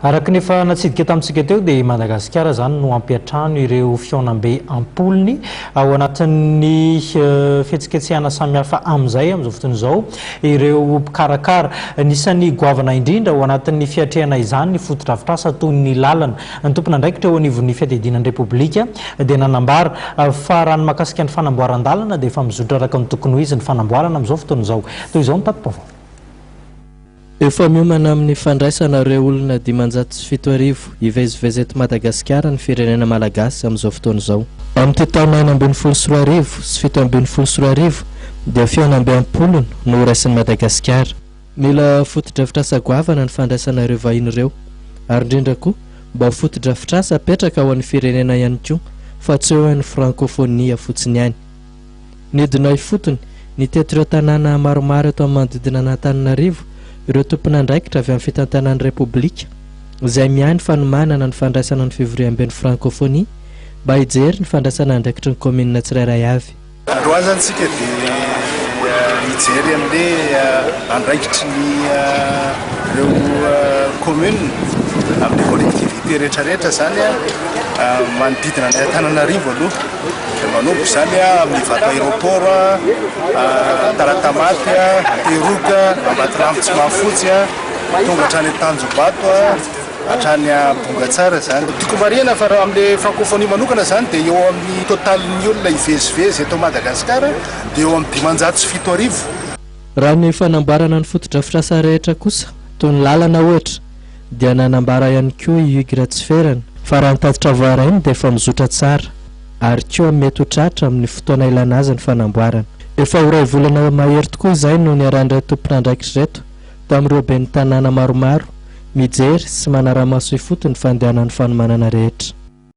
Araka ny efa natsidika tamintsika teo dia i Madagasikara izany no hampiantrano ireo fihaonambe am-polony ao anatin'ny fihetsiketsehana samihafa amin'izay amin'izao fotoana izao ireo mpikarakara. Anisan'ny goavana indrindra ao anatin'ny fiatrehana izany ny fotodrafitrasa toy ny lalana. Ny tompon'andraikitra eo anivon'ny fiadidiana ny Repoblika dia nanambara fa raha ny mahakasika ny fanamboaran-dalana dia efa mizotra araka ny tokony ho izy ny fanamboarana amin'izao fotoana izao. Toy izao ny tati-baovao. Efa miomana amin'ny fandraisana ireo olona 75 hivezivezy eto Madagasikara ny firenena malagasy amin'izao fotoana izao. Amin'ity taona 2016 sy 2017 dia fihaonambe am-polony no horaisin'i Madagasikara. Mila fotodrafitrasa goavana ny fandraisana ireo vahiny ireo ary indrindra koa mba ho fotodrafitrasa apetraka ho an'ny firenena ihany koa fa tsy hoe an'ny frankofonia fotsiny ihany. Nidina ifotony, nitety ireo tanàna maromaro eto amin'ny manodidina an'Antananarivo ireo tompon'andraikitra avy amin'ny fitantanan'ny Repoblika izay miahy ny fanomanana ny fandraisana ny fivoriamben'ny Frankofonia mba hijery ny fandraisana andraikitry ny kaominina tsirairay avy. Androany izany isika dia hijery an'ilay andraikitry ny ireo commune amin'ny collectivité rehetra rehetra izany manodidina an'i Antananarivo aloha. Dia manomboka izany amin'ny Ivato Aéroport, Talatamaty, Antehiroka, Ambatolampy Tsimahafotsy, tonga hatrany Tanjombato, hatrany Bongatsara izany. Tiako marihina fa raha amin'ilay francophonie manokana izany dia eo amin'ny totalin'ny olona hivezivezy eto Madagasikara dia eo amin'ny 75. Raha ny fanamboarana ny fotodrafitrasa rehetra kosa, toy ny lalana ohatra, dia nanambara ihany koa i Hugues Ratsiferana, fa raha ny tatitra voarainy dia efa mizotra tsara ary koa mety ho tratra amin'ny fotoana ilana azy ny fanamboarana. Efa ho iray volana mahery tokoa izay no niarahan'ireto tompon'andraikitra ireto tamin'ireo ben'ny tanàna maromaro mijery sy manara-maso ifotony ny fandehanan'ny fanomanana rehetra.